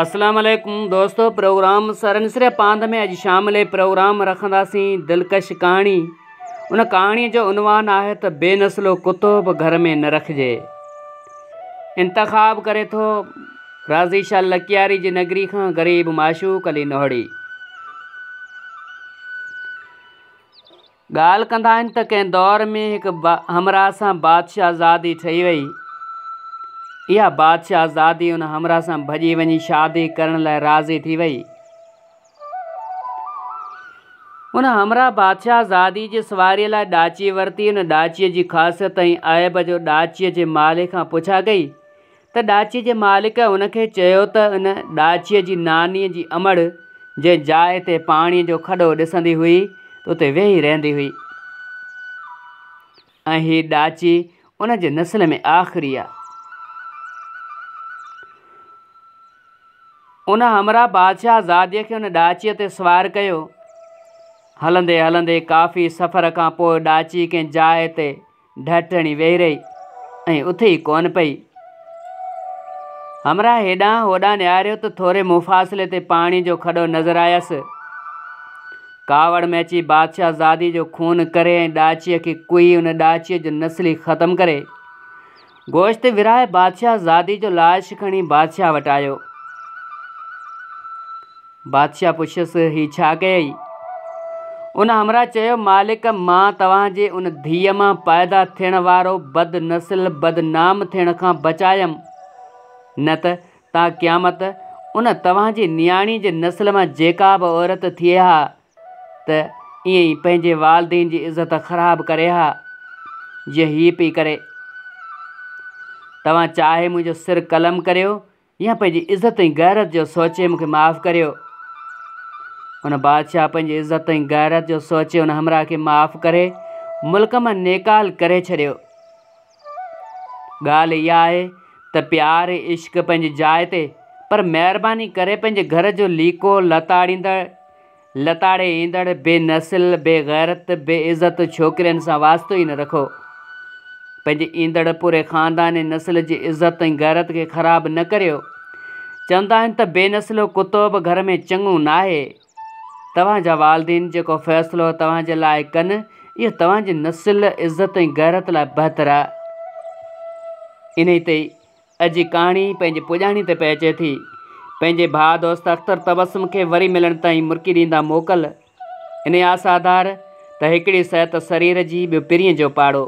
اسلام عليڪم دوستو پروگرام سرنسري پاند ۾ اڄ شام لئي پروگرام رکنداسين دلڪش ڪهاڻي ان ڪهاڻي جو عنوان آهي ته بي نسلو ڪتو به گهر ۾ نه رکجي انتخاب ڪري ٿو راضي شاهه لڪياري جي نگري کان غريب معشوق علي نوهڙي. ڳالهه ڪندا آهن ته ڪنهن دور ۾ هڪ همراهه سان بادشاهه زادي ٺهي وئي. اها بادشاهه زادي ان همراهه سان ڀڄي وڃي شادي ڪرڻ لاء راضي ٿي وئي. ان همراهه بادشاهه زادي جي سواريء لاء ڏاچي ورتي. ان ڏاچيء جي خاصيت ۽ عيب جو ڏاچيء جي مالڪ کان پڇا ڪئي ته ڏاچيء جي مالڪ ان کي چيو ته ان ڏاچيء جي نانيء جي امڙ جنهن جاء تي پاڻيء جو کڏو ڏسندي هئي ته اتي ويهي رهندي هئي ۽ هي ڏاچي ان جي نسل ۾ آخري آ. ان همراهه بادشاهه زاديء کي ان ڏاچيء تي سوار ڪيو. هلندي هلندي ڪافي سفر کان پوء ڏاچي ڪنهن جاء تي ڍٽ هڻي ويهي رهي ۽ اٿي ئي ڪونه پئي. همراهه هيڏانهن هوڏانهن نهاريو ته ٿوري مفاصلي تي پاڻي جو کڏو نظر آيس. ڪاوڙ ۾ اچي بادشاهه زادي جو خون ڪري ۽ ڏاچيء کي ڪهي ان ڏاچيء جو نسل ئي ختم ڪري، گوشت ورهائي بادشاهه زادي جو لاش کڻي بادشاهه وٽ آيو. بادشاهه پڇيس، هي ڇا ڪيئي؟ ان همراهه چيو، مالڪ! مان توهان جي ان ڌيء مان پيدا ٿيڻ وارو بد نسل بدنام ٿيڻ کان بچايم، نه ته تا قيامت ان توهان جي نياڻي جي نسل مان جيڪا به عورت ٿئي ها ته ائين ئي پنهنجي والدين جي عزت خراب ڪري ها، جيئن هيء پئي ڪري. توهان چاهي منهنجو سر قلم ڪريو يا پنهنجي عزت ۽ غيرت جو سوچي مون کي معاف ڪريو. ان بادشاهه پنهنجي عزت ۽ غيرت جو سوچي ان همراهه کي معاف ڪري ملڪ مان نيڪال ڪري ڇڏيو. ڳالهه اها آهي ته پيار ۽ عشق پنهنجي جاء تي پر مهرباني ڪري پنهنجي گهر جو ليڪو لتاڙيندڙ لتاڙي ايندڙ بي نسل، بي غيرت، بي عزت ڇوڪرين سان واسطو ئي نه رکو. پنهنجي ايندڙ پوري خاندان ۽ نسل جي عزت ۽ غيرت کي خراب نه ڪريو. چوندا آهن ته بي نسلو ڪتو به گهر ۾ چڱو ناهي. توهان جا والدين جيڪو فيصلو توهان جي لاء ڪن، اهو توهان جي نسل، عزت ۽ غيرت لاء بهتر آهي. انهي تي اڄ جي ڪهاڻي پنهنجي پڄاڻي تي پهچي ٿي. پنهنجي ڀاء دوست اختر تبسم کي وري ملڻ تائين مرڪي ڏيندا موڪل. انهي آس آڌار ته هڪڙي صحت سرير جي ٻيو پرينء جو پاڙو.